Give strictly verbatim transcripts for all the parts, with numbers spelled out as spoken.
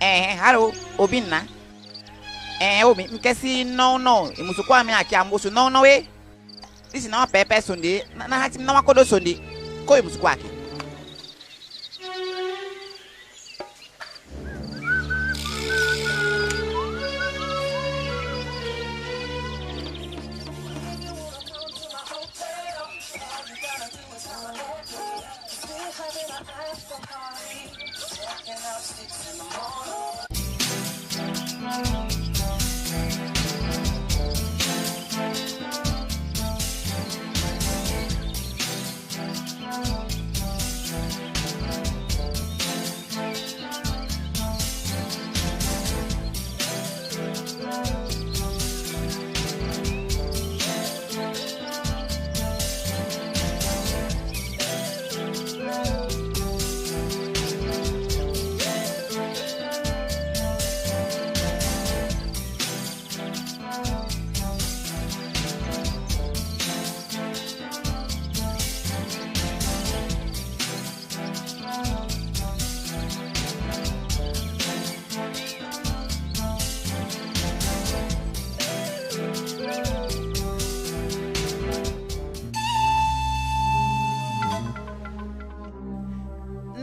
Ee, halo, Obinna. Ee, o mi, mi kesi nownow, i musu kon a mi aki a musu nownow e. Disi na wan pepe sonde, na, na hati mi na wan kodo sonde. Kon, i musu kon aki.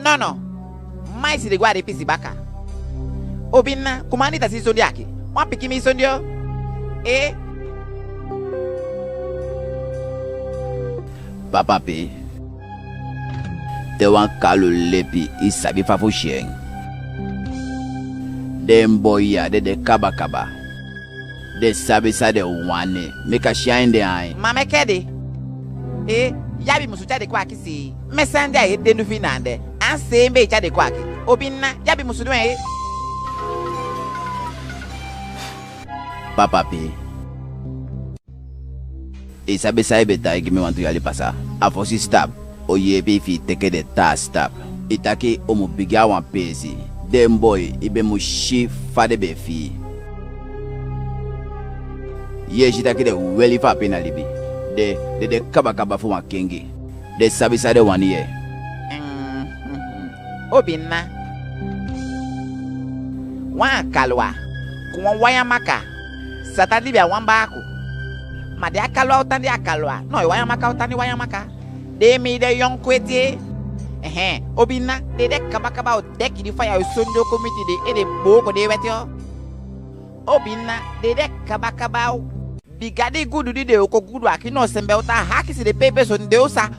Nono, maisi de go a den pisi baka. Obinna, kuma andi tasi i sonde aki. Wan pikin mi i sonde o. Ee. Papa Pi, te wan kalu lepi i sabi fa fu si en. Den boi ya den de kabakaba. Den sabi san den wani, mi kan si en a den ain. Ma meke de. Ee, ya be musu tyai den kon aki seei. Mi e sende a i e dendu fi i na ande. A seei mi be e tyai den kon aki. Obinna, ya be musu du en e. Papa Pi, i sabi san i be taigi mi wantu yali pasa? A fosi stap o yeepi i fi i teke den taa stap. I taki u mu bigin a wan peesi. Den boi, i be mu si fa den be fii. Yu e si taki den weli fu a pina libi. Den, den de kabakaba fu wan kengi. Den sabi san den wani ye. Mhm. Obinna. Wan Akalwa, ku wan Wanyamaka, sa tan libi a wan baaku. Ma den Akalwa o tan den Akalwa. No, Wanyamaka o tan den Wanyamaka. Den mi de yonku eti e. Ehe, Obinna, den de kabakaba o deki di faya o sonde o kon miti den ede booko den weti o. Obinna, den de kabakaba o. Bika di gudu di den o kon gudu aki no sembe o tan hakisi den pepe sonde o sa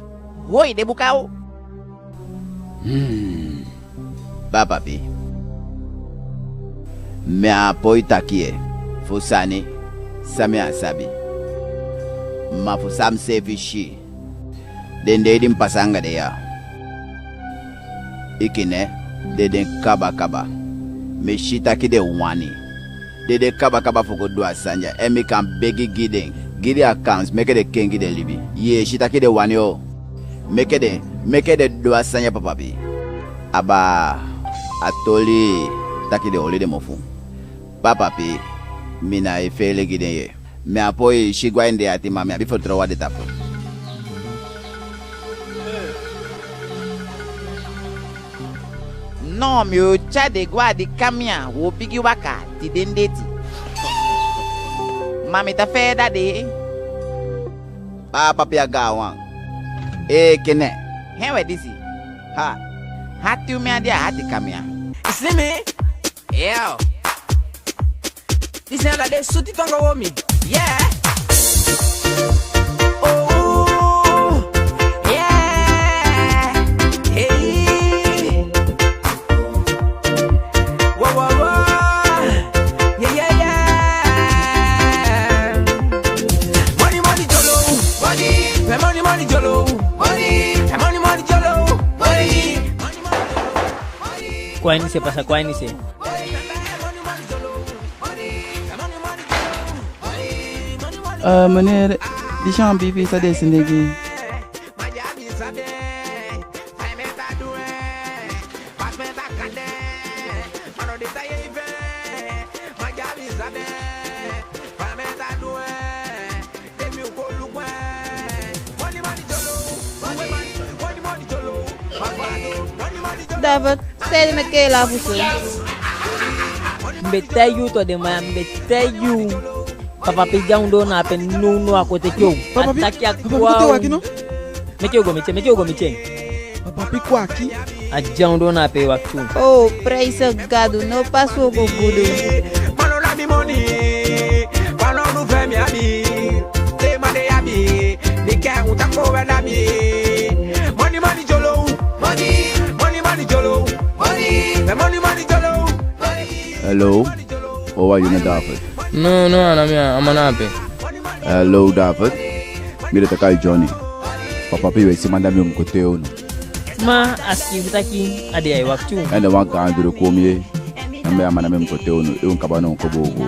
hoi den buka o. Hmm. Papa Pi, mi á poi taki ye fu sani san mi á sabi. Ma fu san mi seefi si, den dei di mi pasa anga den ya, enke ne den de kabakaba. Mi si taki den wani. Den de kabakaba fu go du a sani ya, en mi kan begi gi den, gi den a kansi, meke den kengi den libi. Yu e si taki den wani o. Meke den, meke den du a sani ya, Papa Pi. Aba, a toli taki den oli den mofu. Papa Pi, mi ná e feele gi den ye. Mi á poi si go a ini den ati, ma mi abi fitoow a den tapu. No, mi o tyai den go a di kamian, wo bigi waka tide ndeti. Ma mi ta feeda den. Papa Pi a gaanwan. Ee, kene. Hen we disi. Ha. Hati u mi andi a hati kamian. I si mi? Yo. Disi na den suti tongo womi. Yeah. Oh, yeah. Hey. Wo, wo, wo. Yeah, yeah, yeah. Money, money, jolo. Money. Money, money, jolo. Money. Money, money, jolo. Money. Money, money, jolo. Money. Kwa ini se pasa, kwa ini se. Eh, meneer, disi a wan biibi san den e sende gi. David, saide meke i e lafu so? Mi be taigi u to den man ya, mi be taigi u. Papa Pi, dya u doo na ape nownow, a kon teke u. A taki a kon teke u, a kon teke u, a kon teke u. Meke u go miti en, meke u go miti en. Papa Pi, kon aki. A dya u doo na ape e wakiti u. Oh, prijs Gadu, no pasa, o go gudu. Hello, o, a yu na David? No, no, a ná mi, a man na ape. Hello, David. Mi de, taki a Johnny. Papa Pi, we si man, da mi o mu kon tei unu. Ma a sikiifi taki a de ya e wakiti u. En den wan gaan duru kon mi ye. Na mi, a man na mi mu kon tei unu. Yu kaba, no kon boo go.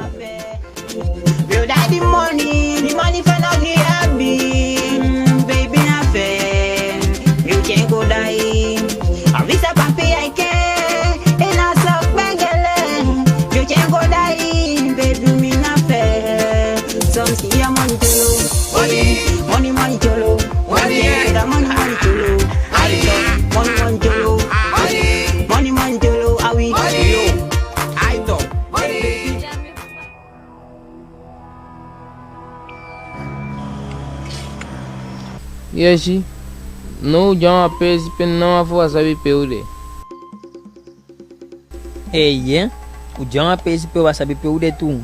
Yesi, now u de a wan peesi pe ná wan fu u á sabi pe u de. Eeye, u de a wan peesi pe u á sabi pe u de tuu.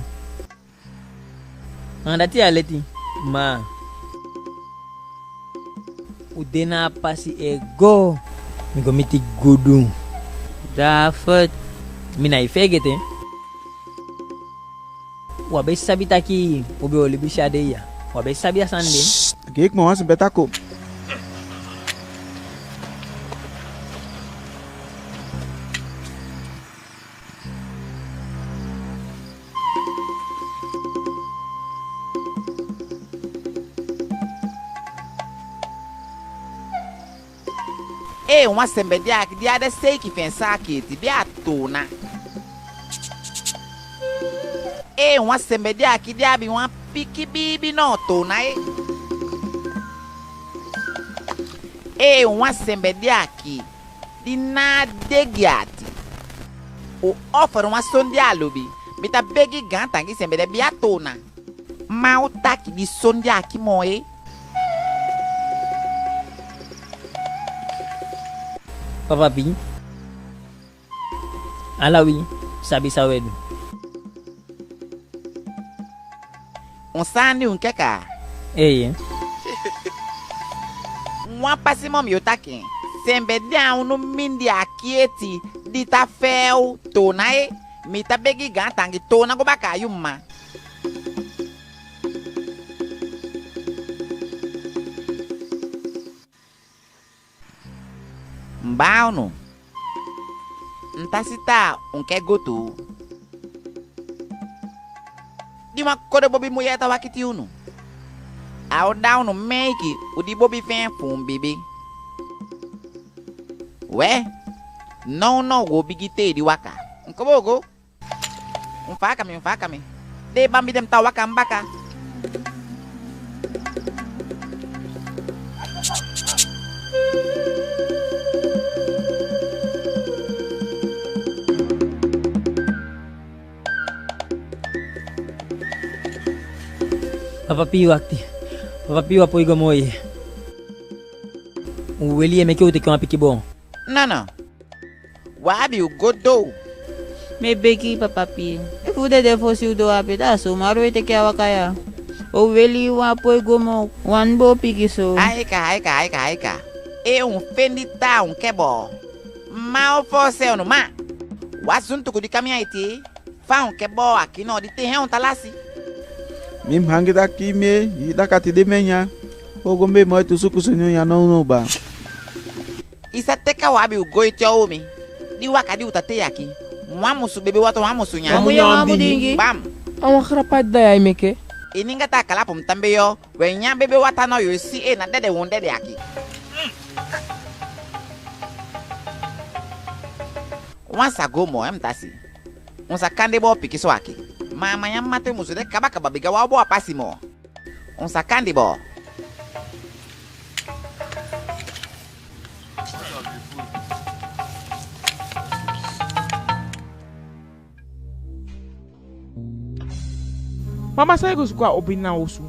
Anga dati a leti, ma u de na a pasi e go. Mi go miti gudu. David. Mi ná e feegete. U á be sabi taki u be o libi si a dei ya. U á be sabi a sani de. Sst, gei kma wan sani be taki o. Ee, wan sembe de aki di a de seiki fi en saaki eti, be a Toona. Ee, wan sembe de aki di abi wan pikin biibi noo Toona, e. Ee, wan sembe de aki di ná a degi ati. U offer wan soni di a lobi, mi ta begi gaantangi sembe de, be a Toona. Ma u taki di soni de aki moo, e. Papa Pi, ala wi sabi san u e du. Un sani un keka. Eeye. Wan pasi moo mi o taki en. Sembe de a unu mindii aki eti di ta fee u Toona, e. Mi ta begi gaantangi, Toona go baka a yu mma. Mi baa unu. Mi ta si taa un ke gutuu. Di wan kodo bobi mujee ta wakiti unu. A o da unu meiki u di bobi feen fu un biibi. We, nownow u o bigin tei di waka. Un ko boo go. Un faaka mi, un faaka mi. Dee bambi de, mi ta waka mi baka. Papa Pi, wakiti. Papa Pi, u á poi go moo ye. U weli ye, meke u teke wan pikin boo. Nono. U abi u go doo. Mi e begi i, Papa Pi. Efu u dede fosi u doo ape, da a so u man e teke a waka ya. U weli, u á poi go moo wan boo pikinso. Aika, aika, aika, aika. Ee, un fende taa un ke boo. Ma u fosi unu ma. Wan suntuku di kamian eti. Fa un ke boo aki noo di te hen un ta lasi. Mi, mi hangi taki mi e, i daka ti de mi e nyan. O go mbei moo e tu suku soni u nyan nownow baa. I sa teke a u abi u go eti o u mi. Di waka di u ta tei aki. Wan musu bebe wata, wan musu nyan. Wan mu nyan, wan mu diingi. Bam. A wan grap a dda ya e meke. I ninga taa kalapu mi ta mbei o. We nyan bebe wata noo, yu o si, e na dede un dede aki. Wan sa go moo, e mi ta si. Un sa kande boo pikinso aki. Ma a man ya mate musu de kabakaba bika u á boo a pasi moo. Un sa kande boo. Mama, san i go suku a Obinna osu?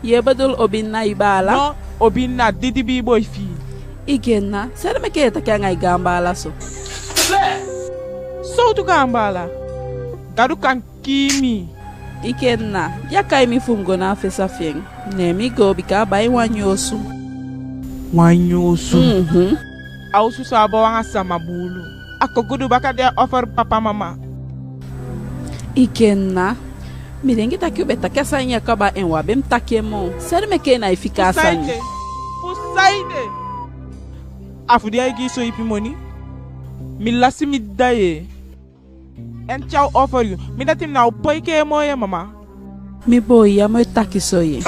Ye bedoel Obinna i baala? No, Obinna, di dibii boi fi i. Ikenna, saide meke ye taki anga i gaan baala so? Sowtu gaan baala? Gadu kan kii mi. Ikenna, ya kai mi fu mi go na a fesa fi en. Ne mi go bika a bai wan nyun osu. Wan nyun osu? Mhm. A osu so a bow anga sama buulu. A kon gudu baka di a offer papa, mama. Ikenna, mi denki taki u be taki a sani ya kaba, en u á be mu taki en moo. Saide meke i nái fika a sani? Fu saide? Fu saide? A fu di ai gi i so ipi moni? Mi lasi mi dda ye. En te a o offer yu, mi dati mi ná o poi kee moo ye, mama. Mi boi, ya mu e taki so ye.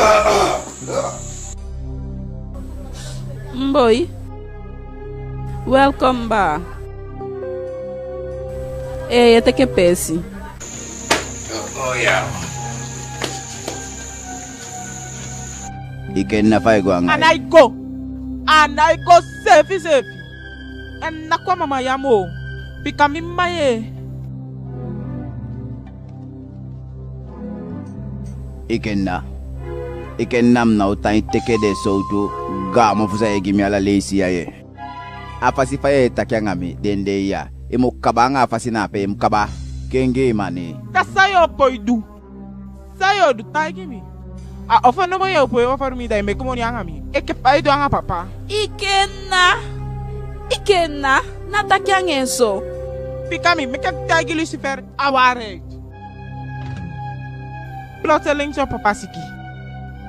Mi boi. Welkom, baa. Ee, ye teke peesi. Ikenna, fa i go anga en? A nái go. A nái go seefi seefi. En ná kon a mama ya moo. Bika mi mma ye. Ikenna. Ikenna, mi ná o tan e teke den sowtu gaan mofu san ye gi mi ala leisi ya ye. A fasi fa ye taki anga mi den dei ya, i mu kaba anga a fasi na ape, i mu kaba. Kengi i mani. Da san yo poi du? San yo du, taigi mi. A offer nomo yo poi offer mi, da i meke moni anga mi. Enke fa i du anga papa. Ikenna. Ikenna, ná taki anga en so. Bika mi, meke mi taigi Lucifer a waarheid. Plotseling so papa siki.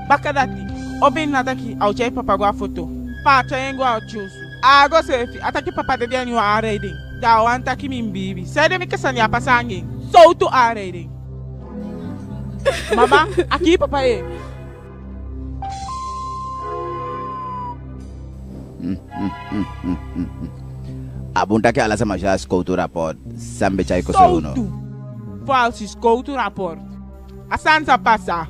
Bakadati, Obinna taki a o tyai papa go a foto. Fa a tyai en go a ati osu. A á go seefi, a taki papa dede a ini wan aanrijding. Da a wani taki mi mu biibi. Saide meke sani ya pasa anga en? Sowtu aanrijding? Mama, a kii papa ye. A bun taki ala sama si a sikowtu rapport san be tyai kon soi unu. Sowtu? Falisi sikowtu rapport. A sani sa pasa.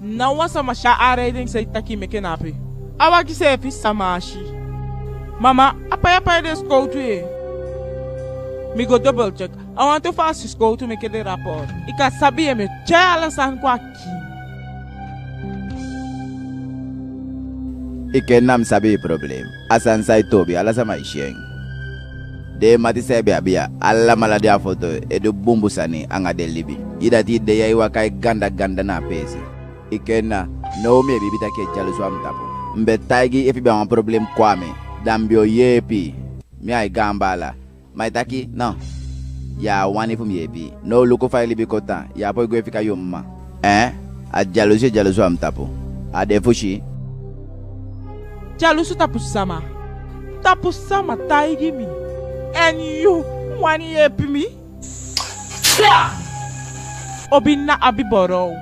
Ná wan sama si a aanrijding san i taki meke na ape. A wagi seefi sama á si. Mama, a pai a pai den sikowtu ye. Mi go double check. A wantu falisi sikowtu meke den rapport. I kan sabi ye, mi e tyai ala sani kon a kiin. Ikenna, mi sabi i problem. A sani san i toobi, ala sama e si en. Den mati san i be abi ya, alamala de a foto e du bunbun sani anga den libi. I dati de ya e waka e ganda ganda na a peesi. Ikenna, now mi e biibi taki i e dyalusu a mi tapu. Mi be taigi i efu i be abi wan problem kon a mi, da mi be o yeepi i. Mi a i gaan baala. Ma i taki no. Ya á wani fu mi yeepi i. Now luku fa i libi kon tan. Ya á poi gwe fika yu mma. Ee? A dyalusu i e dyalusu a mi tapu. A de fu si. Dyalusu tapu sama? Tapu sama, taigi mi. En yu wani yeepi mi? Obinna abi borow.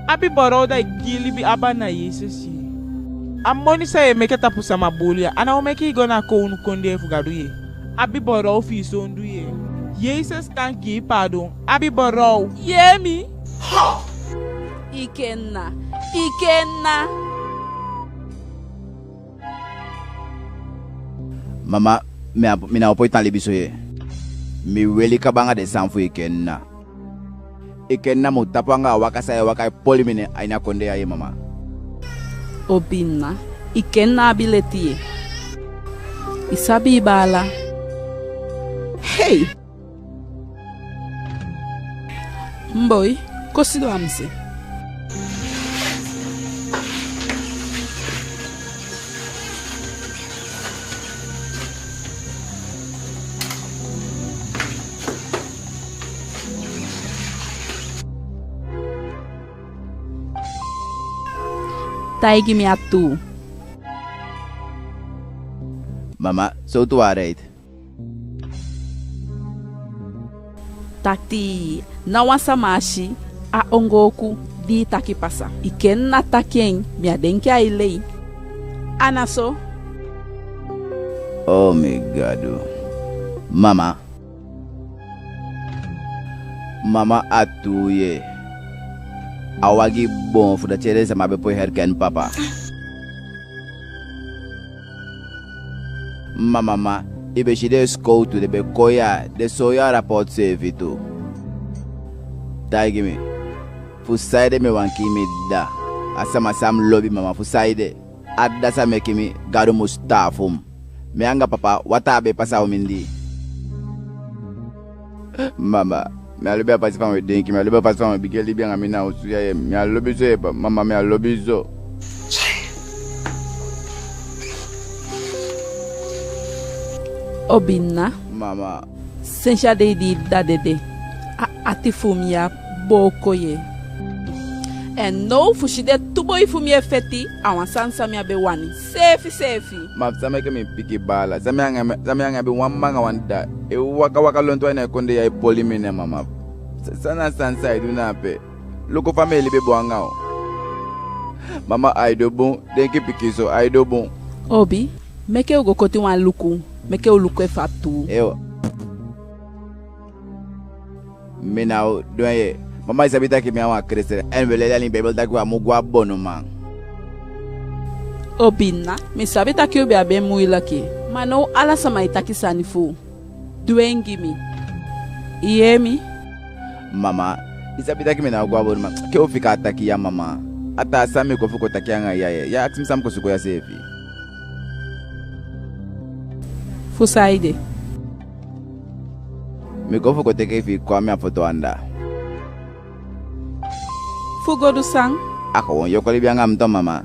Abi borow da i gi i libi aba na Jesesi. A moni san ye meke tapu sama buulu ya, a ná o meke i go na a kownu kondee fu Gadu ye. Abi borow fi i sondu ye. Jesesi kan gi i paadon. Abi borow. Yee mi? Ikenna. Ikenna. Mama, mi a, mi ná o poi tan libi so ye. Mi weli kaba anga den sani fu Ikenna. Ikenna mu tapu anga a waka san ye waka e poli mi nen a ini a kondee ya ye, mama. Obinna, Ikenna abi leti ye. I sabi i baala. Hei! Mi boi, kon sidon a mi se. Taigi mi a tuu. Mama, sowtu waarheid? Taki, ná wan sama á si a ongooku di i taki pasa. Ikenna taki en, mi á denki ai lei. A ná so? O mi Gadu. Mama. Mama, a tuu ye. A wagi boon fu dati ede sama be poi herken papa. Ma mama, i be si den sikowtu, den be kon ya, den soi yu a rapport seefi tu. Taigi mi, fu saide mi wani kii mi dda? A sama san mi lobi, mama, fu saide? A dda san meke mi, Gadu mu sitaafu en. Mi anga papa wataa be pasa u mindii. Mama, mi á lobi a fasi fa mi e denki, mi á lobi a fasi fa mi e bigin e libi anga mi na osu ya, yee. Mi á lobi so, yee, mama, mi á lobi so. Obinna. Mama. Sensi a dei di i dda dede, a ati fu mi á booko, yee. En now fu si den tu boi fu mi e feti, a wan sani san mi á be wani seefi seefi. Ma san meke mi piki baala? San mi anga, san mi anga be wan mma anga wan dda e waka waka lontu a ini a kondee ya e poli mi nen, mama. Sa, san na san, san ai du na ape? Luku fa mi e libi bun anga u. Mama, ai du bun, denki pikinso, ai du bun. Obi, meke u go koti wan luku, meke u luku efu a tuu. Ewa. Mi ná o du en, yee. Mama, i sabi taki mi a wan Kristen, en we leli a ini Beibel taki u á mu go a bonuman. Obinna, mi sabi taki u be abi en muiliki, ma now ala sama e taki sani fu u. Du en gi mi. I yee mi? Mama, i sabi taki mi ná o go a bonuman. Ke u fika a taki ya, mama. A taa san mi kon fu kon taki anga i ya, yee. Ya akisi mi san mi kon suku ya seefi. Fu saide? Mi kon fu kon teke i fi i kon a mi a foto anda. Fu go du san? A kon yu o kon libi anga mi tu, mama.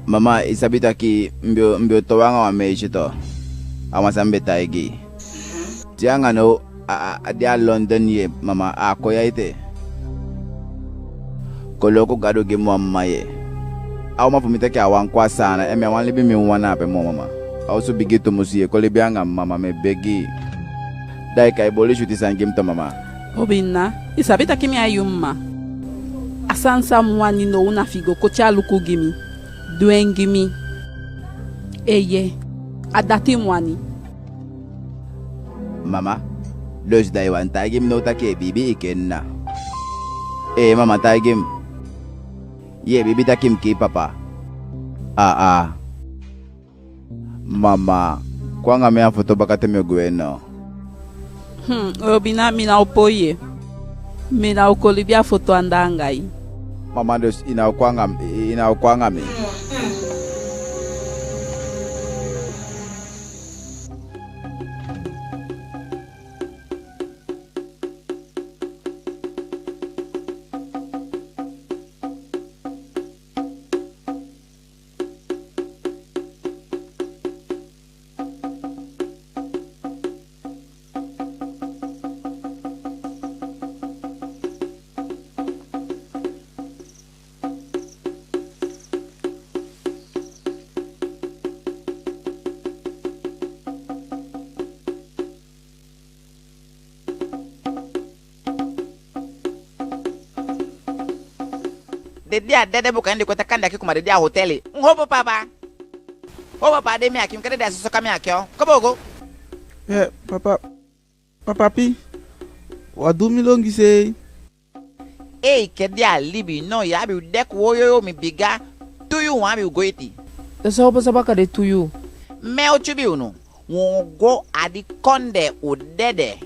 Mama, i sabi taki mi be o, mi be o toow anga wan meisje tu. A wan san mi be taigi i. Te anga now a, a, a de a London, yee, mama, a á kon ya ete. Koloku Gadu gi mi wan mma, yee. A uman fu mi taki a wani kon a Saanan, en mi á wani libi mi wawan na ape moo, mama. A osu bigi tumusi, yee, kon libi anga mi, mama, mi e begi i. Da i kai boli switi sani gi mi tu, mama. Obinna, i sabi taki mi a yu mma. A sani san mi wani now na fi i go koti a luku gi mi. Du en gi mi. Eeye, a dati mi wani. Mama, dus da i wani taigi mi now taki i e biibi enke nna? Ee, mama, taigi mi. Yu e biibi taki mi kii papa? Aa. Mama, kon anga mi a foto baka te mi o gwe now. Hmm, Obinna, mi ná o poi, yee. Mi ná o kon libi a foto anda anga i. Mama, dus i ná o kon anga mi, i ná o kon anga mi. Dede a dede buka ini di koti a kande aki kuma dede a hoteli. Hopo papa. Hopo papa, de mi aki, mi kande dede a soso kami aki o. Kobo go. Eh, papa. Papa Pi. Wá du mi longise. Ei, kede a libi, no, ya abi u deki woyoyo mi biga, tu yuu u abi u go iti. Esa hopo sa baka de tu yuu. Mi o tyubi unu, u o go a di kondee u dede.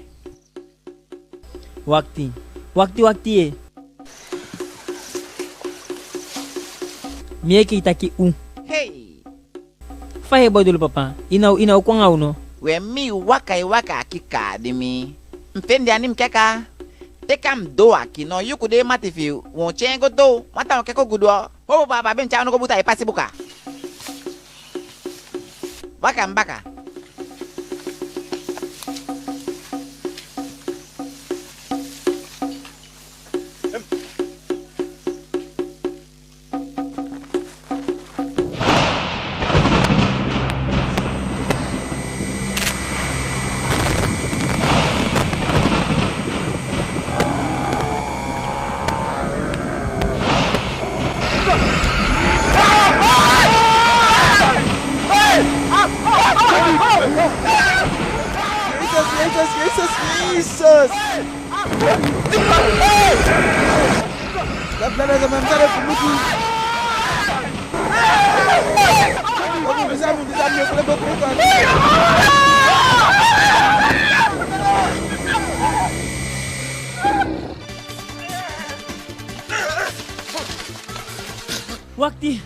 Wakiti, wakiti, wakiti ye. Mi e kei taki u. Hei. Fa ye boi dulu papa, i ná o, i ná o kon anga u no? We mi waka e waka aki kaa di mi. Mi fende andi mi kaka. Te ka mi doo aki no, yuku dee mati fi u, u o tyai en go doo, mati a o keko gudu o. Hopo papa, be mi tyai unu go buta e pasi buka. Waka mi baka. Jesus, Jesus, Jesus, Jesus! Wakti.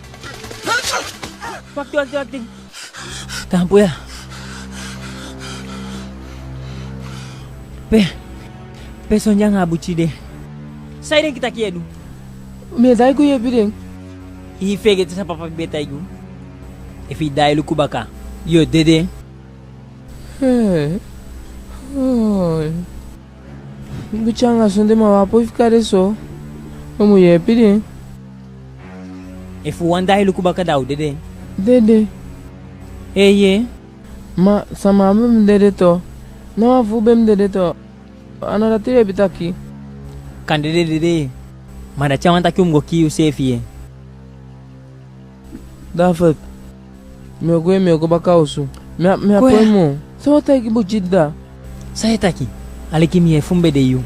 Wakti, wakti, wakti. Taampu ya. Pe, pe Sondi anga a buti de? San i denki taki i e du? Mi e daai go yeepi den. I feegete san papa be taigi u? Efu i daai luku baka, yo dede. Hee. Hoi. Buti anga Sondi, ma wi á poi fika den so. U mu yeepi den. Efu wan daai luku baka, da u dede. Dede. Eeye. Ma sama á be mu dede to. Ná wan fu u be mu dede to. A ná dati wi e bi taki. Kande den dede. Ma dati á wani taki u mu go kii useefi ye. David, mi o gwe, mi o go baka osu. Mi á, mi á poi moo. San u o taigi buti dda? San i e taki? Aliki mi, efu mi be de yu,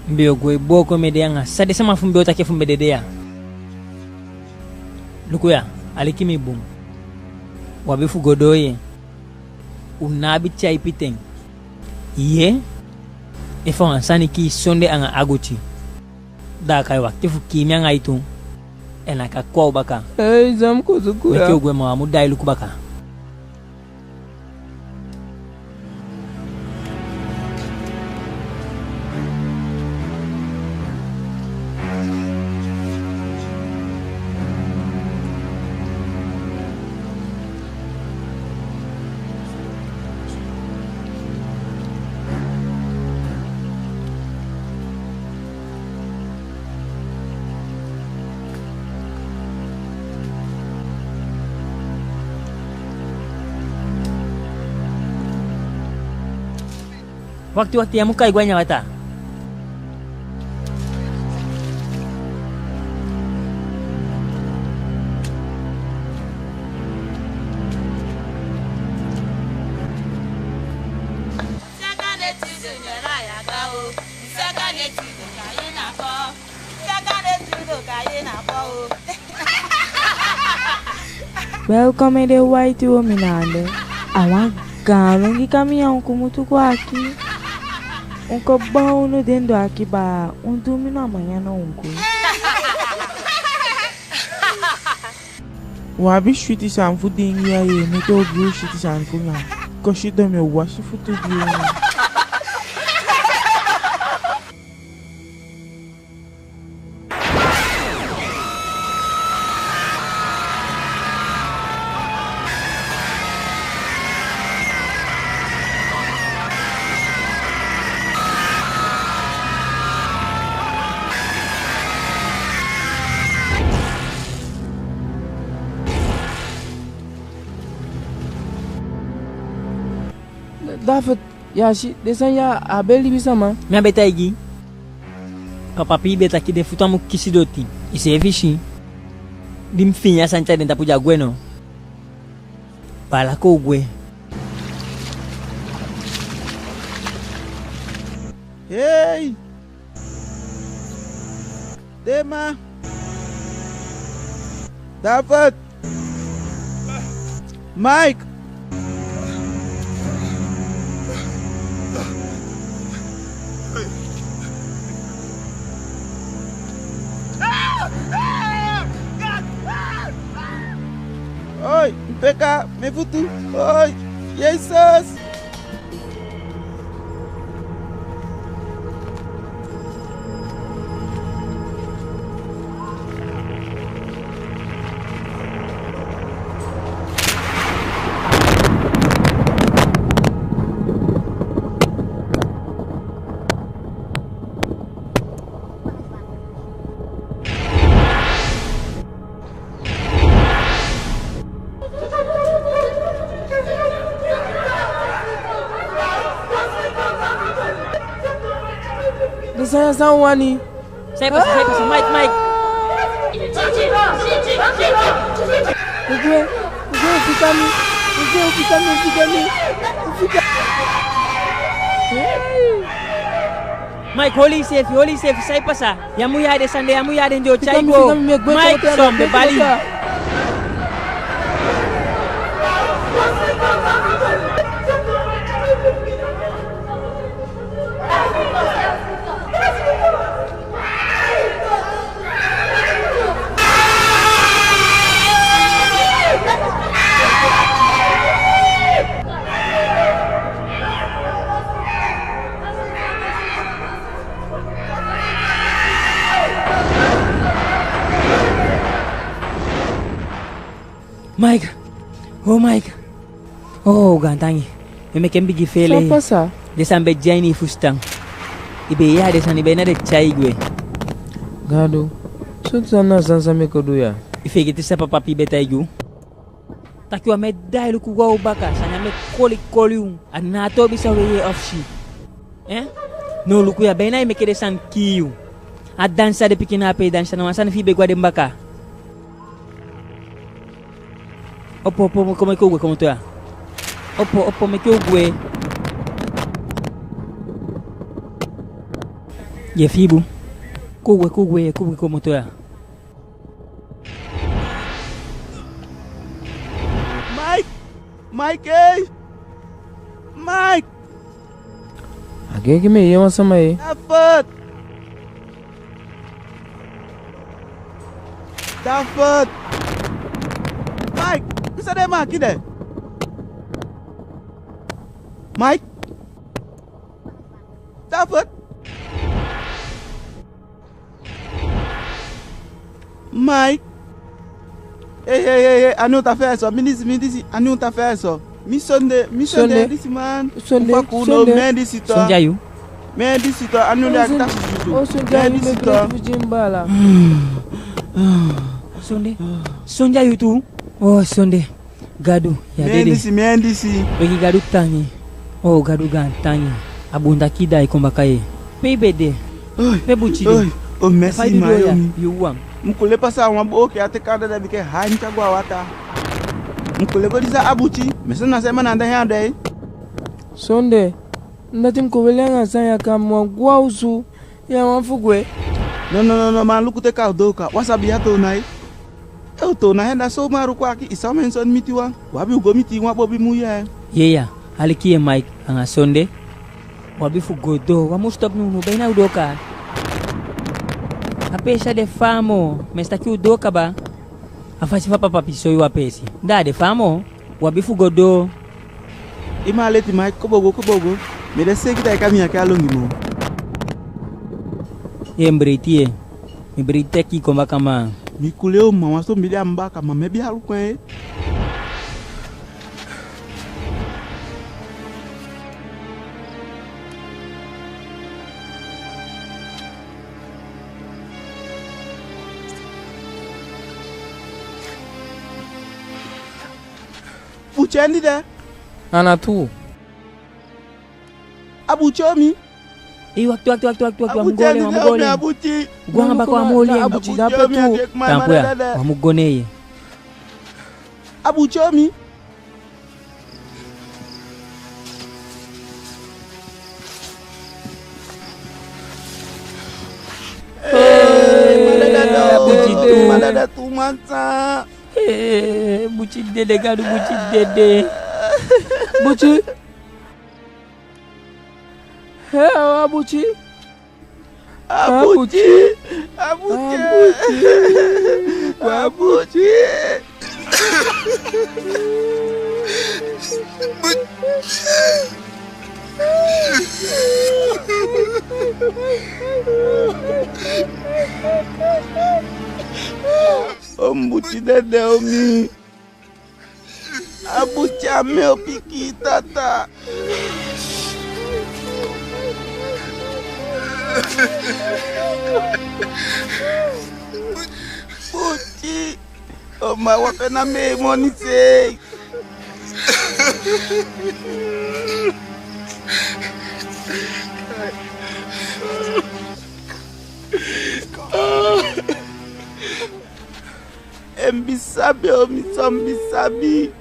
mi be o gwe booko mi ede anga san den sama fu mi be o taki efu mi be dede ya. Luku ya, aliki mi bun. U abi fu go doo ye. U ná abi tyaipi ten. Ye, efu a wan sani kii Sondi anga Aguti, da a kai wakiti fu kii mi anga i tu. En a kan kon a u baka. Ei, san mi kon suku ya? Meke u gwe, ma wi á mu daai luku baka. Wakiti, wakiti, ya mu kai go a ini a wataa. Welkom ede waiti womi na ande. A wan gaan longi kamian u kumutu kon aki. Un kon boo unu den du aki baa, un du mi na a man ya na un gwe. U abi switi sani fu diingi ya ye, meke u gi u switi sani fu nyan. Kon sidon, mi o wasi futu gi u. David, ya si, den sani ya á be libisama. Mi á be taigi i? Papa Pii be taki den futu á mu kisi doti. Iseefi si. Di mi fini a sani tyai den tapu, den á gwe no. Baala, kon u gwe. Hei! Dema! David! Mike! Oi, mi peka, mi futu. Oi, Jesus! Den sani ya, san u wani? Sai pasa, sai pasa, Mike, Mike. U gwe, u gwe, u fika mi. U gwe, u fika mi, u fika mi. U fika. Mike, holi iseefi, holi iseefi, sai pasa. Ya mu yee den sani de, ya mu yee den, den o tyai i go. Mike, son be bali. Mike! Oh, Mike! Oh, gaantangi. I meke mi bigin feele. San pasa? Den sani be de a ini i fusutan. I be yee den sani, i be na den tyai gwe. Gadu, sowtu sani na a sani san mi kon du ya? I feegete san papa Pi be taigi u? Taki u á mu e daai luku gwe a u baka, sani á mu e koli koli u. A ná a toobi san u e yee ofu si. Eh? No, luku ya, be na i meke den sani kii u. A dansi san den pikin na ape e dansi, a ná wan sani fi i be gwe a den baka. Opo, opo, opo, meke u gwe komoto ya. Opo, opo, meke u gwe. Ye fii bun. Kon u gwe, kon u gwe, kon u gwe komoto ya. Mike! Mike, ei! Mike! A gei enke mi e yee wan sama, e. David! David! Mike! Pe i sa de, Mike, de? Mike! David! Mike. Ei, ei, ei, ei, a ná u ta fesi so, mi disi, mi disi, a ná u ta fesi so. Mi Sonde, mi Sonde, Sonde. Disi man. Sonde, u faku no, Sonde. Mi disi to. Sonde a yu? Mi disi to, a ná u de a taki sisi tu. Oh, Sonde a yu, mi disi to. Sonde, Sonde a yu tu? Oh, Sonde. Gadu, ya dede. Mi disi, mi disi. We gi Gadu tangi. Oh, Gadu gaantangi. A bun taki i daai kon baka ye. Pe i be de? Oi, pe Buti de? Oi, o mesi, fa i du doo ya, yu wan? Mi kule pasa a wan booki a te kanda de, bika a handi a go a wataa. Mi kule go disa a Buti. Mi si na sama na anda hen a de. Sonde, na dati mi kon weli anga san ya, kaa mi wani go a osu. Ya wani fu gwe? No, no, no, no, man, luku te kaa u doo kaa. Wan sabi ya toona e. Ee, u toona hen da so, man, luku aki, i sa mensoni miti wan. U abi u go miti wan bobi mujee. Yee ya, aliki ye Mike anga Sonde. U abi fu go doo, u á mu stop nownow, be na u doo kaa. A peesi á de faa moo, mi si taki u doo kaba. A fasi fa papa Pi soi u a peesi, da a de faa moo. U abi fu go doo. I man leti, Mike, kobo go, kobo go. Mi de seiki taki mi á ke a longi moo. Yee, mi breiti ye. Mi breiti taki i kon baka, man. Mi kule o, man, wan so mi de a mi baka, man, mi be a luku en ye. Buti, en di de? A ná tuu. A Buti, omi. Ei, wakti, wakti, wakti, wakti, wakti, u á mu go oli en, u á mu go oli en. A Buti. Go anga baka, u á mu oli en. A Buti, a Buti de ape tuu. Taampu ya, u á mu go ne en. A Buti, omi. Ee, a Buti tuu. Mala da tu, man, sa. Ee, Buti dede, Gadu, Buti dede. Buti. Ee, a Buti. A Buti. A Buti. A Buti. O Buti dede, omi. A Buti, a mi o piki i, tata. Buti. O ma, wan pe na mi e moni sei. En mi sabi, o mi, san mi sabi.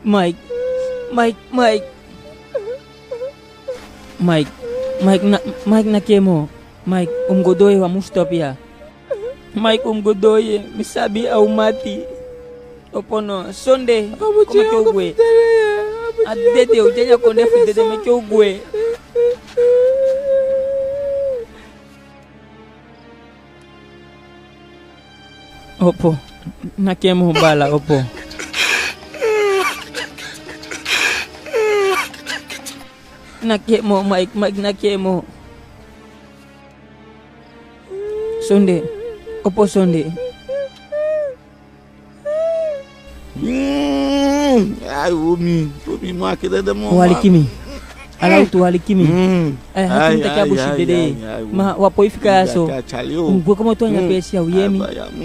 Mike, Mike, Mike. Mike, Mike, na, Mike, ná kee moo. Mike, u mu go doo ye, u á mu stop ya. Mike, u mu go doo ye, mi sabi a u mati. Opo no, Sonde, kon meke u gwe. A dede, u de a ini a kondee fu dede, meke u gwe. Mike. Opo. Ná kee moo, baala, opo. Ná kee moo, Mike, Mike, ná kee moo. Sonde. Opo, sonde. Mm, ai, u mi, u mi, ma kede de mo, u aliki mi. Ala u tu, u aliki mi. Mm. Eh, hati mi taki a busi dede. Ai, ai, ai, ai, u mi. Ma u á poi fika ya so. Ai, ai, ai, ai, o. U gwe komoto a ini a peesi ya, u yee mi. Ai, ai, ai, mm.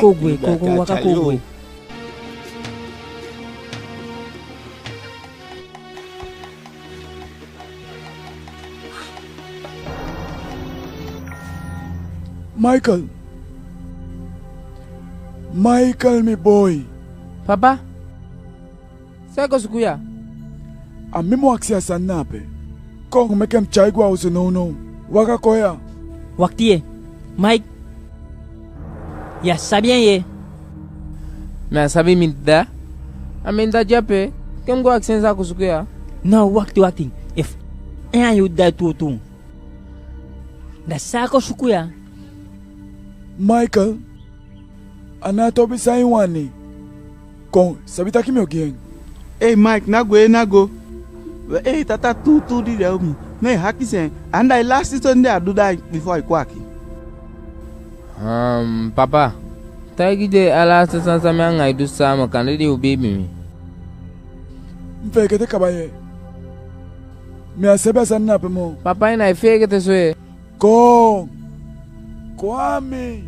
Kon u gwe, kon u, kon u waka, kon u gwe. Michael. Michael, mi boi. Papa, san i kon suku ya? A mi mu akisi a sani na ape. Kon, meke mi tyai i gwe a osu nownow. Waka kon ya. Wakiti ye. Mike. Ya sabi en ye? Mi á sabi mi dda. A mi dda de ape. Ke mi go akisi en san a kon suku ya. No, wakiti, wakiti. Efu en a yu dda tuutuu, da san a kon suku ya? Michael, a ná a toobi san i wani. Kon, sabi taki mi o gi en. Ei, Mike, ná gwe, ná go. We, ei, tata tuutuu di de, u mi. Ne i akisi en. Anda i laasi soni de a du da i, bifo ai kon aki. Haa, papa. Taigi den a laasi sani san mi anga i du sama, kande den o biibi mi. Mi feegete kaba ye. Mi á sabi a sani na ape moo. Papa, i ná e feegete so ye. Kon. Kon a mi.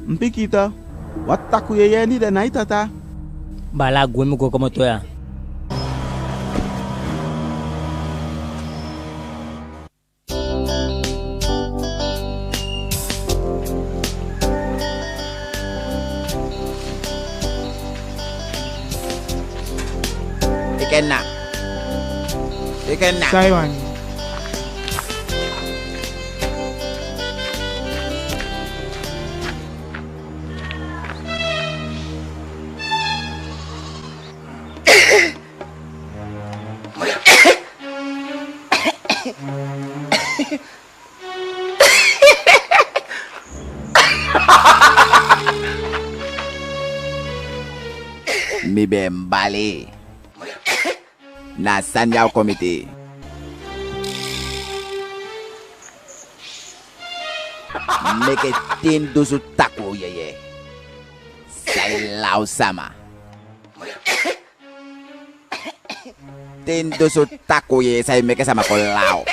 Mi piki i tu. Wan takuu yeye ini de, na i tata. Baala, gwe, mi go komoto ya. Ikenna. Ikenna. San i wani? Mi be mbali. Na sani ya o kon miti. Meke tin dusu takuu yeye. Sai law sama. Tin dusu takuu yeye sai meke sama kon law.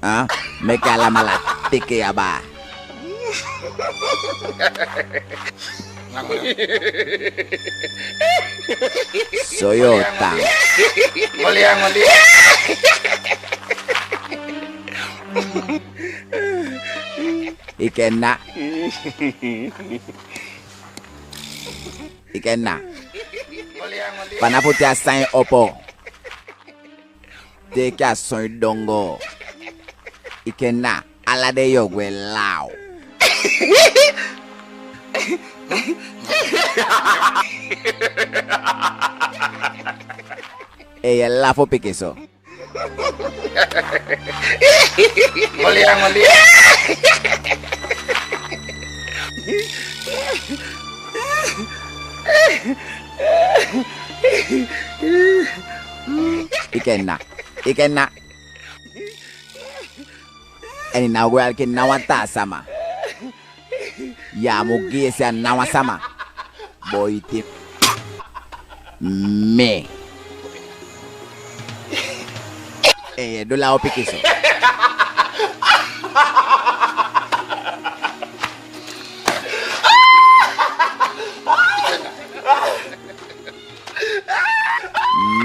Ah, meke alamala teke aba. So yo tan. Ikenna. Ikenna. Fanafu te a sain opo te enke a son i dongo. Ikenna, ala dei yo gwe law. Ee, ye lafu pikinso. Ikenna, Ikenna. En i ná o go aliki ná wan taa sama. Ya mu gi yesi a ná wan sama. Boiti mi. Ee, du law pikinso.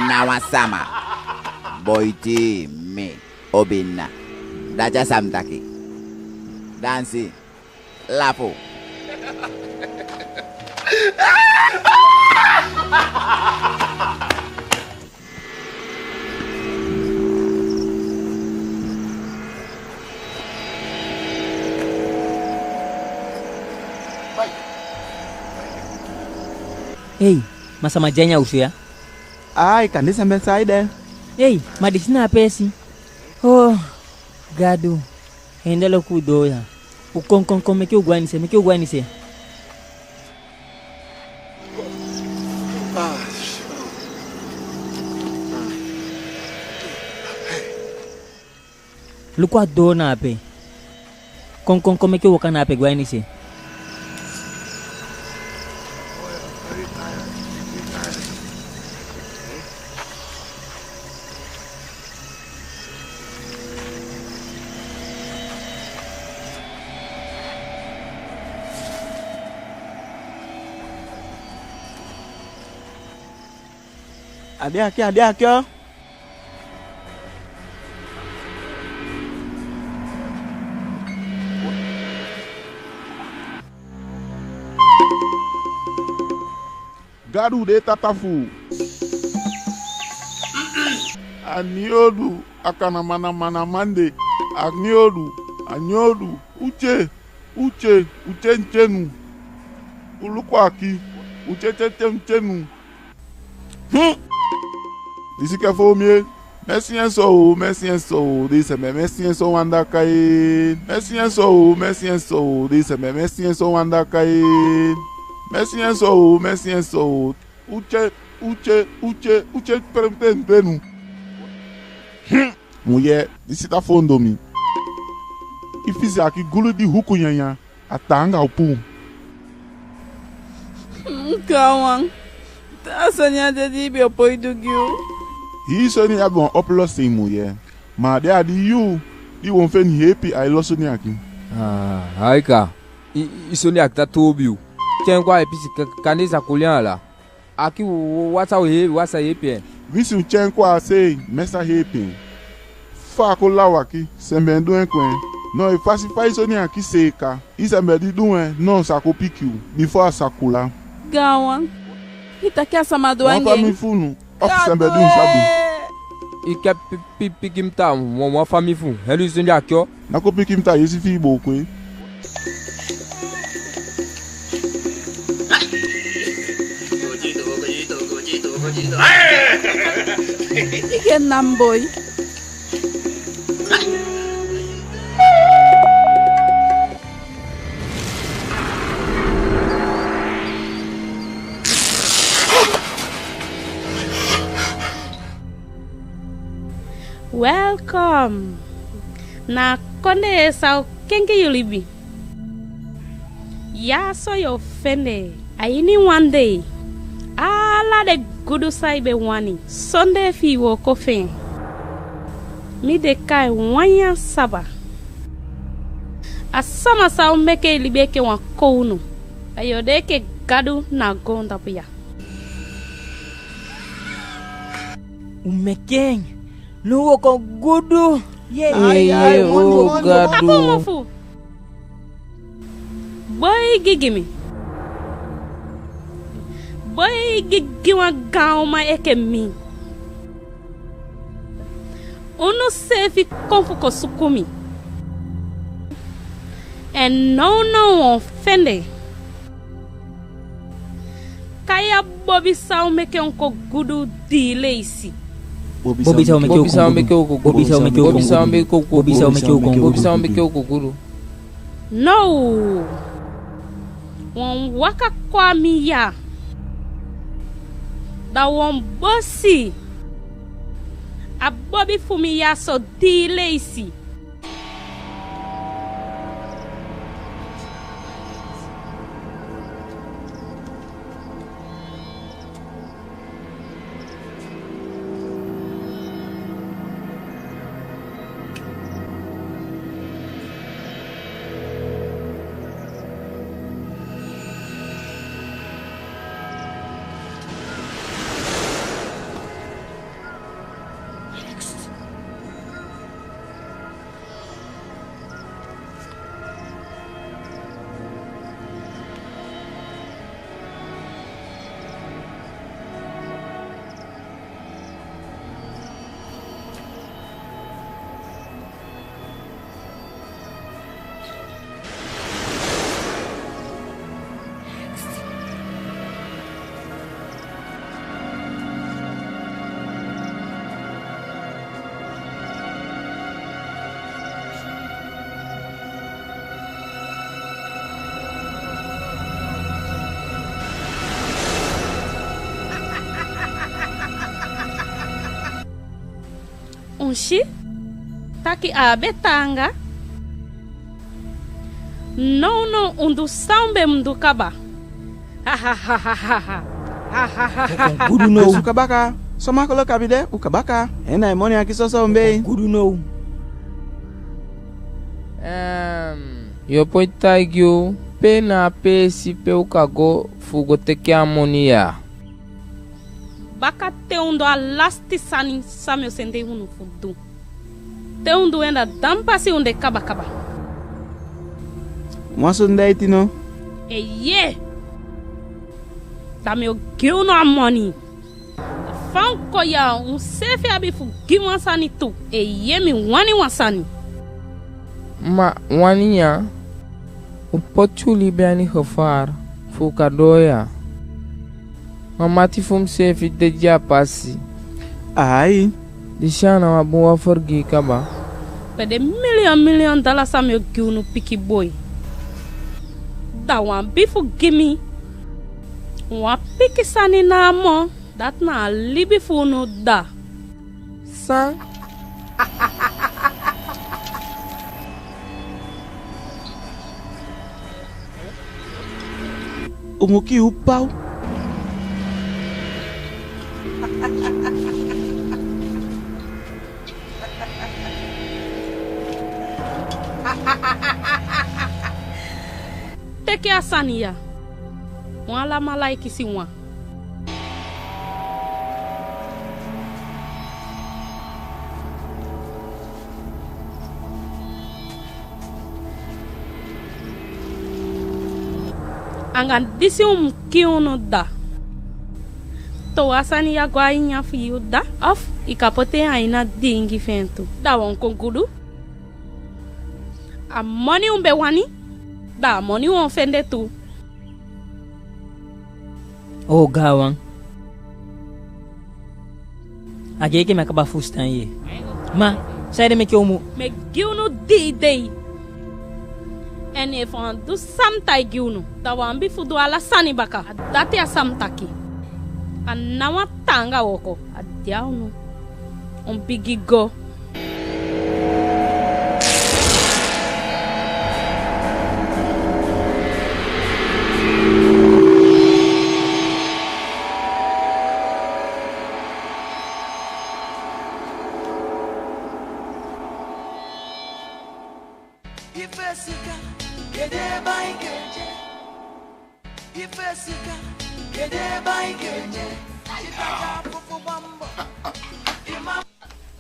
Ná wan sama. Boiti mi. Obinna. Dati a san mi taki. Dansi. Lafu. Ei, ma sama de a ini a osu ya? Ai, kande sembe, saide? Ei, ma disi na a peesi. Oh, Gadu. Hende, luku u doo ya. U kon, kon, kon, meke u go a ini se, meke u go a ini se. Luku a doo na ape. Kon, kon, kon, meke u waka na ape go a ini se. A de aki, a de aki o. Gadu de tata fu u. A nyodu, a kana mana mana mande. A nyodu, a nyodu. U tye, u tye, u tye, u tye nu. U luku aki, u tye, tye, tye, u tye nu. Hmm. Disi ke fo mi e. Mesi en so, mesi en so, disi mi, mesi en so wan daka e. Mesi en so, mesi en so, disi mi, mesi en so wan daka e. Mesi en so, mesi en so. U tye, u tye, u tye, u tye, pere, pere, pere nu. Hmm. Muyee, disi ta foondoo mi. I fisi aki gulu di huku nyanyan, a taanga u puu. Gaanwan, taa soni a de di i be o poi du gi u. Hii soni abi wan oplossing, muyee. Ma a de a di yu, di woon feni heepi a i lo soni aki. Ah, aika. I, i, i soni aki ta toobi u. Tyai en kon a i pisi, ka, kande i sa koli en ala. Aki, wa, wa, wa sa u hee, wa sa heepi en. Winsi u tyai en kon a se, mi sa heepi en. Fa a kon law aki, sembe en du en kon en. Noo, i fasi fa i soni aki seeka, i sembe di du en, noo sa kon piki u, bifo a sa kula. Gaanwan, i taki a sama du anga en. Wan famii fu unu, ofu sembe di u sabi. I ke pi, pi, piki mi taa wan, wan famii fu u, helu i soni aki o. Ná kon piki mi taa yesi fi i booko e. I ke nam boi. Welkom na a kondee san o kengi yu libi. Ya so yu o fende a ini wan dei ala den gudu san i be wani sondee fi i wooko fi en. Mi de kai Wanyan Saba. A sama san o meke i libi enke wan kownu. Da yu o de enke gadu na a goontapu ya. U meke en. Noo u o kon gudu. Yee, yee, o gadu. Papa mofu. Boi gi gi mi. Boi gi gi wan gaan uman enke mi. Unu seefi kon fu kon suku mi. En nownow u o fende. Kai a bobi san o meke u kon gudu dii leisi. Bobi san o meke u kon gudu. Bobi san o meke u kon gudu. Bobi san o meke u kon gudu. Now, wan waka kon a mi ya. Da wan bosi a bobi fu mi ya so dii leisi. Si taki a á be taanga. Nownow u du san u be mu du kaba. U kon gudu now. Besi, u kaba kaa. So makkelijk a be de, u kaba kaa. En na i moni aki soso u mbei. U kon gudu now. Ehm. Yo poi taigi u pe na a peesi pe u kan go fu go teke a moni ya. Baka te u du a lasiti sani san mi o sende unu fu du. Te u du en, da dan pasi u de kabakaba. Wan soni de iti no? Eeye. Da mi o gi unu a moni. Fa u kon ya, u seefi abi fu gi wan sani tu. Eeye, mi wani wan sani. Ma wani ya, u poti u libi a ini gevaar fu u kan doo ya. Ma mati fu mi seefi dede a pasi. Ai. Disi a ná wan bun wan fu gi kaba. Pe den miliyon miliyon dala san mi o gi unu pikin boi. Da u abi fu gi mi wan pikin sani namo. Dati na a libi fu unu dda. San? U mu kii u pau. Teke a sani ya. Wan alamala e kisi wan. Anga disi u mu kii unu dda. Towe a sani ya go a nyan fi yu dda, ofu i kan poti en a ini a diingi fi en tu. Da u o kon gudu. A moni u be wani, da a moni u o fende tu. Oo gaanwan. A gei enke mi á kaba fusutan ye. Ma saide meke u mu... Mi e gi unu dii dei. En efu u á du san mi taigi unu, da u abi fu du ala sani baka. A dati a san mi taki. A ná wan taanga wooko. A de a unu. U bigin go.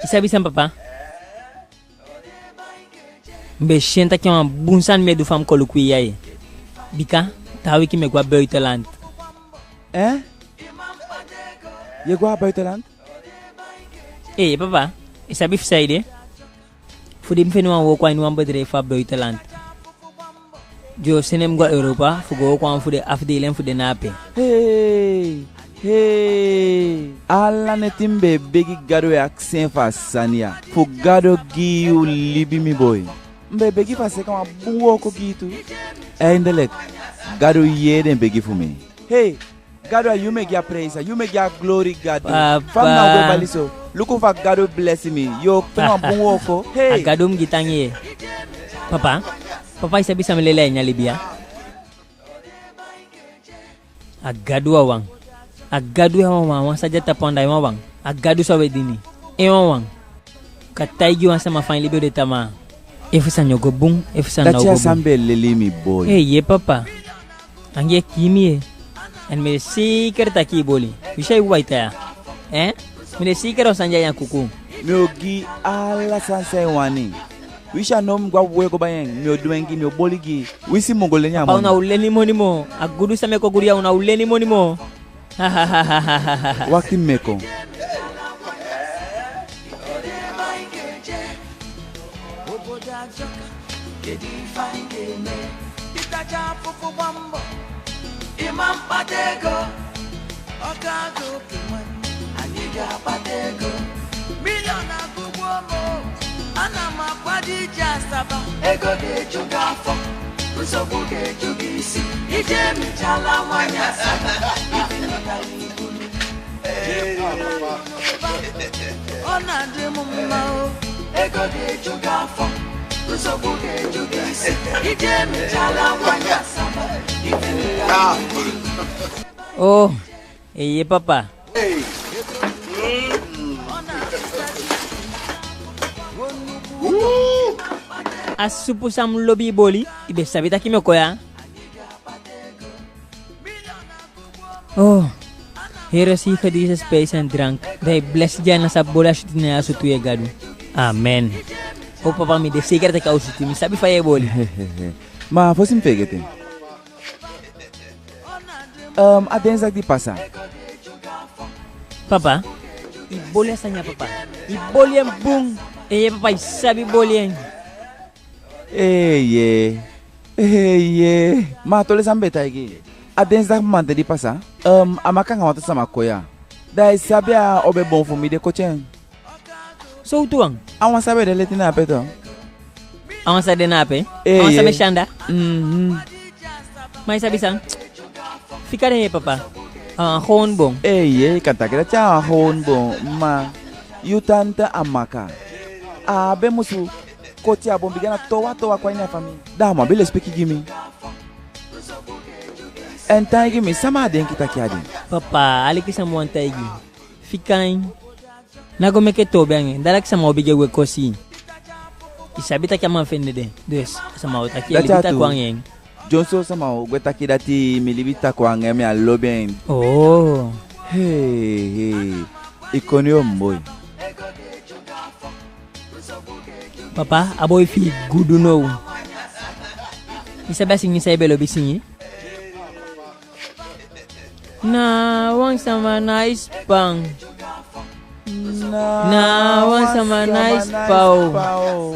I sabi san, papa? Mi be si en taki a wan bun sani mi e du fa mi kon luku i ya ye. Bika taa wiki mi e go a buitenland. Eh? Ye go a buitenland? Ee, papa, i sabi fu saide? Fu di mi fende wan wooko a ini wan bedrijf fu a buitenland. Den o sende mi go a Europa fu go wooko a wan fu den afdeling fu den na ape. Hei, hei. Ala neti mi be e begi Gadu e akisi en fu a sani ya. Fu Gadu gi yu libi, mi boi. Mi be e begi fu a seka wan bun wooko gi i tu. Eindelijk, Gadu yee den begi fu mi. Hei, Gadu, a yu mi e gi a prijs, a yu mi e gi a glori, Gadu. Papa. Fa mi ná o go bali so? Luku fa Gadu blesi mi. Yo, pe wan bun wooko. Hei. A Gadu mi gi tangi ye. Papa, papa, i sabi san mi leli a ini a libi ya? A Gadu wawan. A Gadu ya wawan, wan sa de a tapu anda, en wawan. A Gadu san we dini, en wawan. Kan taigi wan sama fa en libi o de tamaa. Efu sani o go bun, efu sani ná o go bun. Dati a san mi be leli, mi boi. Eeye, papa. Anga i e kii mi ye. En mi de seiker taki i boli. Winsi a i waita ya. Eh? Mi de seiker wan sani de a ini a kuku. Mi o gi i ala sani san i wani. Winsi a now mi go a boi go bai en, mi o du en gi i, mi o boli gi i. Winsi mi o go leni a moni. Papa, u ná o leni moni moo. A gudu san mi e kon gudu ya, u ná o leni moni moo. Wakti, mi e kon. Ego ga-eju gị afọ, nsogbu ga-eju gị isi. Ije emechala nwaanyị Asaba, ibi n'ụda n'ibulu. Ee, papa. Oh, eeye papa. A supu san mi lobi i boli, i be sabi taki mi o kon ya. Oh, Heer, si i gi mi disi spijs en drank, da i blesi den ana san boli a switi na a sutu, yee Gadu. Amen. Oh papa, mi de seiker taki a o switi, mi sabi fa yu e boli. Ma fosi mi feegete. Ehm, a dinsdag di pasa. Papa, i boli a sani ya papa. I boli en bun. Eeye papa, i sabi boli en. Eeye. Eeye. Ma a toli san mi be taigi i. A dinsdag mamanten di pasa, ehm, Amaka anga wantu sama kon ya. Da i sabi a obe bon fu mi de koti en. Sowtu wan? A wan san be de leti na ape tu. A wan san de na ape? Eeye. A wan san be si anda? Mhm. Ma i sabi san? Fika den yee papa. A wan gewoon bon. Eeye, i kan taki dati a wan gewoon bon, ma yu tanta Amaka, a be musu koti a bon bigi ana towatowa kon a ini a famii. Da a mu abi lesipeki gi mi. En taigi mi, sama a denki taki a de? Papa, aliki san mi wani taigi i. Fika en. Ná go meke toobi anga en, da taki sama o bigin e gwe kosi i. I sabi taki a man fende den. Dus sama o taki i e libi takuu anga en. Dyonson sama o gwe taki dati mi libi takuu anga en, mi á lobi en. Oh. Hei, hei. I koni o mi boi. Papa, a boi fi i gudu now. I sabi a singi san i be lobi singi? Na wan sama na i span. Na wan sama na i span o.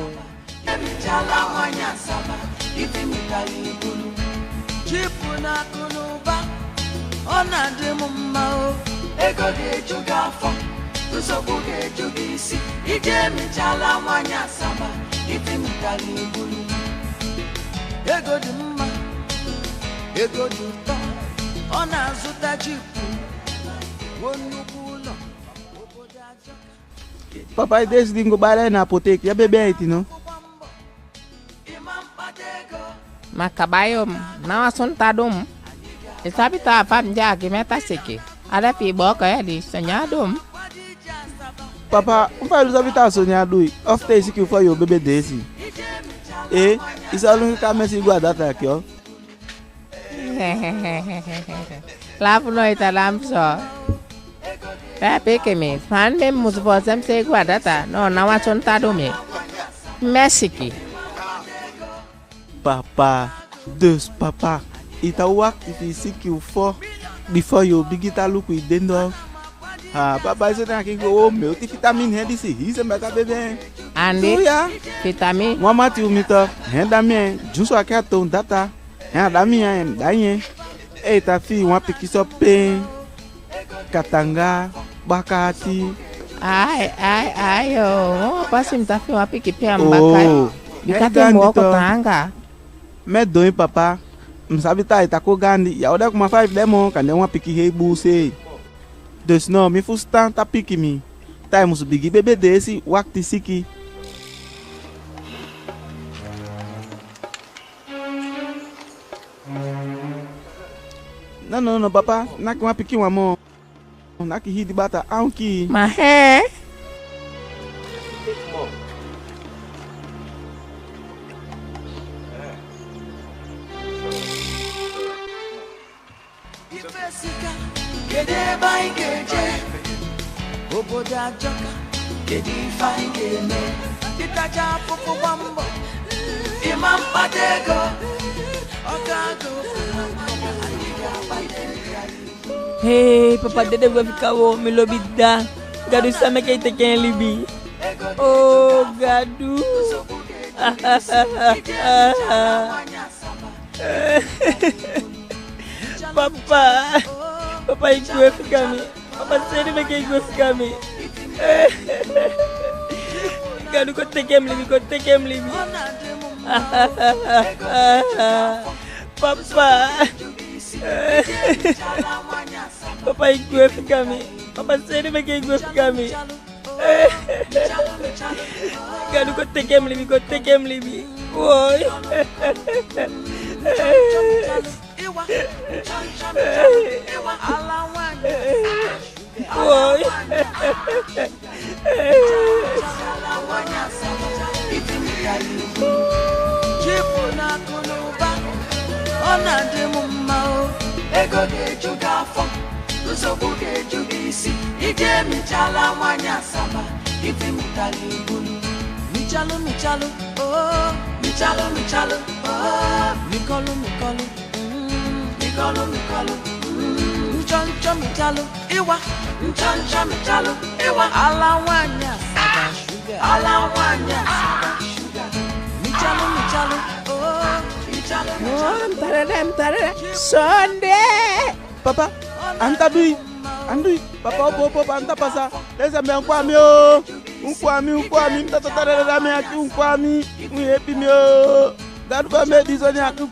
Ego dị mma, ego dị ụtọ, ọ na-azụta jipu, nnukwu ụlọ, obodo ajọka. Papa, i desi di mi go bai lai na apotek, ya bebe en eti no? Ma kaba yo, na wan soni ta du mi. I sabi taa fa mi de aki mi e ta siki. A de fi i booko ya di soni á du mi. Papa, unfa i du sabi taa soni á du i? Ofu te i siki unfa yo bebe desi? Ee, i sa lungi kaa mesi i go a data aki o. Lafu no i ta lampu so. Pe a piki mi, fa mi be musu foosi mi seigi wan data, no, na wan soni ta du mi. Mi e siki. Papa, dus papa, i ta wakiti fi i siki unfo, bifo yo bigin ta luku i dendoo. Aa, papa, i soni aki go, mi o teki fitamini hii disi, hii sembe a ta bebe en. Andi, tu ya. Fitamini. Wan mati u mi to, hii da mi en, dyunsu aki a toon data. Hii da mi en, da en. Ee, ta fi i wan pikinso peen, katanga, baka ati. Ai, ai, ai, oo. Pasi mi ta fi i wan pikin peen a mi baka. Oo. Bika te mi wooko taanga. Mi e don i papa. Mi sabi taa i ta kon gaandi, ya o de kuma faifi de moo, kande wan pikin hei buuse. Dus no, mi fusutan, ta piki mi. Taa i musu bigin bebe deesi, wakiti siki. No, no, no, papa, naki wan pikin wan moo. Naki hii di bata, a o kii. Ma hee. Ife sika, kedu ebe anyị ga-eje? Obodo ajọka, kedu ife anyị ga-eme? Ịtaja afụfụ gba mbọ, ịma mkpata ego. Ọ ga-aga ofu na mkpata, anyị ga-agba ife. Hei, papa, dede gwe fika wo, mi lobi da. Gadu sa meke i teke en libi. Oh, Gadu. Papa, papa, i gwe fika mi. Papa, seni meke i gwe fika mi. Gadu, kon teke mi libi, kon teke mi libi. Papa. Papa, i gwe fika mi. Papa, saide meke i go fika mi? Gadu, kon teke mi libi, kon teke mi libi. Woi. Woi. Ọ na-adị m mma o, ego ga-eju gị afọ, nsogbu ga-eju gị isi, ije michala nwanyị Asaba, iti mụtala ibulu. Michalụ, michalụ, oh, michalụ, michalụ, oh, mikọlụ, mikọlụ, mm, mikọlụ, mikọlụ, mm, nchọ, nchọ, michalụ, ịwa, nchọ, nchọ, michalụ, ịwa, ala nwanyị Asaba, sugar, ala nwanyị Asaba, sugar, michalụ, michalụ, oh, michalụ, michalụ. Mtarere, mtarere, Sunday. Papa, an ta du i, an du i. Papa, opo, opo, opo, an ta pasa. Lese mi, an kwami o. Un kwami, un kwami, mi ta tata dada mi aki, un kwami. Un yeepi mi o. Gadu fa mi e du soni aki.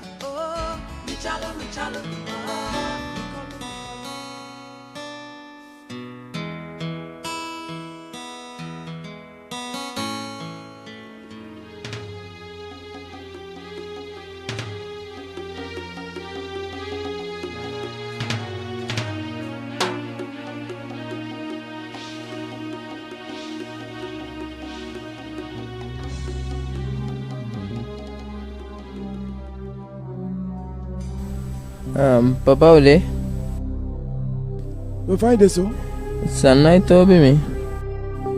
Papa, u de? We, fa i de so? Sani ná e toobi mi.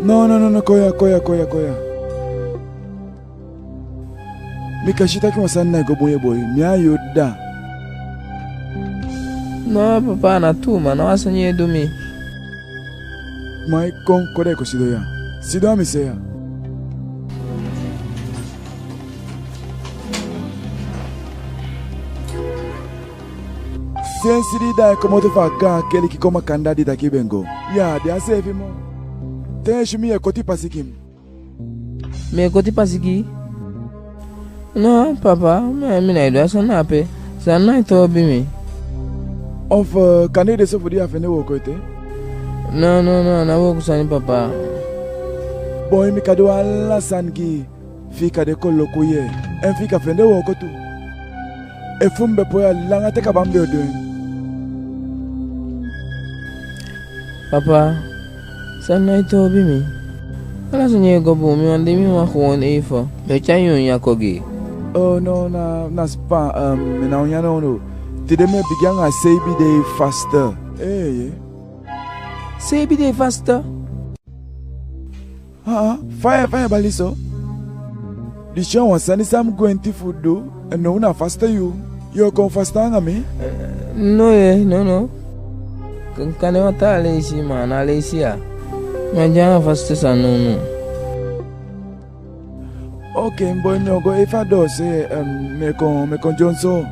No, no, no, no, kon ya, kon ya, kon ya, kon ya. Mi kan si taki wan sani ná e go bun, yee boi. Mi a yu dda. No, papa, a ná tuu, ma ná wan sani e du mi. Ma i kon, kon de, kon sidon ya. Sidon a mi se ya. Sensi di i daai komoto fu a gaan keliki kon makandaa, di taki i be go, yá de a seefi moo. Te i si mi, i e koti pasi gi mi. Mi e koti pasi gi i? No, papa, mi, mi ná e du a sani ape. Sani ná e toobi mi. Ofu, eh, kande i de so fu di i á fende wooko ete? No, no, no, a ná wooko sani, papa. Boi, mi kan du ala sani gi i. Fi i kan de koloku yee, en fi i kan fende wooko tu. Efu mi be poi a langa ten kaba, mi be o du en. Papa, sani ná e toobi mi. Ala sani e go bun, mi wani de mi wan gewoon eifen. Mi o tyai yu onya kon gi i. Oh, no, na, na span, um, mi ná onya nownow. Tide mi e bigin anga seibi dei fast. Ee, yee. Seibi dei fast? Aa, fa i, fa i e bali so? Disi a wan sani san mi gwenti fu du, en now na fast yu. Yu o kon fast anga mi? Eh, no yee, no, no. Kan, kande wan taa leisi, ma a ná a leisi ya. Mi á de anga fast sani nownow. Oke, mi boi, mi o go eifen a doose, em, mi e kon, mi e kon dyonson.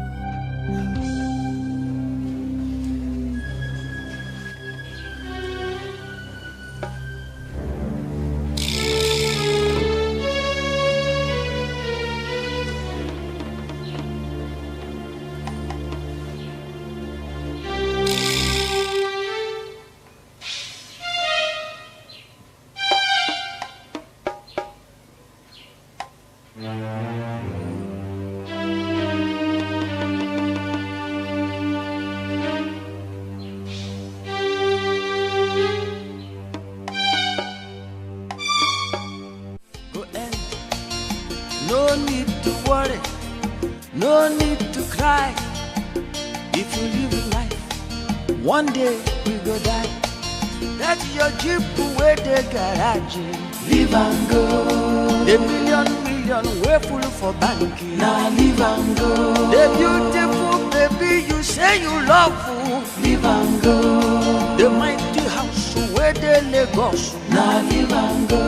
Go end. No need to worry. No need to cry. If you live in life, one day we go die. That your Jeep wey dey garage, leave am go. The million, million wey full for bank, na leave am go. The beautiful baby you say you love, leave am go. The mighty house wey dey Lagos, na leave am go.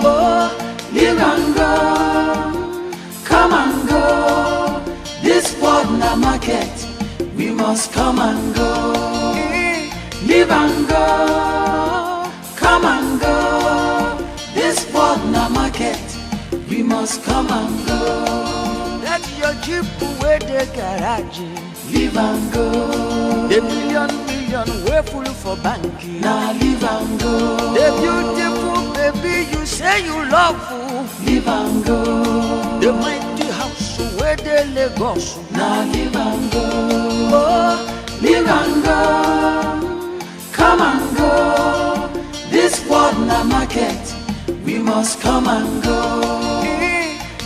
Oh, leave am go. Come and go. This world na market. We must come and go. Eh, leave and go. Come and go. This world na market. We must come and go. That your Jeep wey dey garage, leave and go. The million, million wey full for bank, na leave you love, leave and go. The mighty house wey dey Lagos, na leave and go. Oh, leave and go. Come and go. This world na market. We must come and go.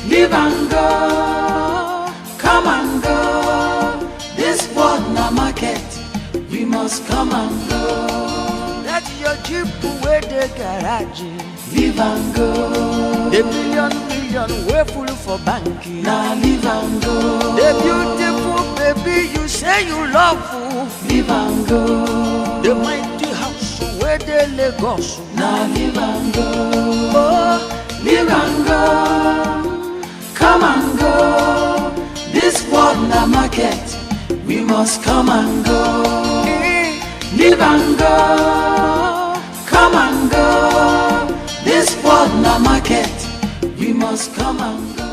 Leave and go. Come and go. This world na market. We must come and go. That your Jeep wey dey garage, leave and go. The million million wey full for bank, na leave and go. The beautiful baby you say you love, leave and go. The mighty house wey dey Lagos, na leave and go. Oh, leave and go. Come and go. This world na market. We must come and go. Leave and go. Come and go. This world na market. We must come and go.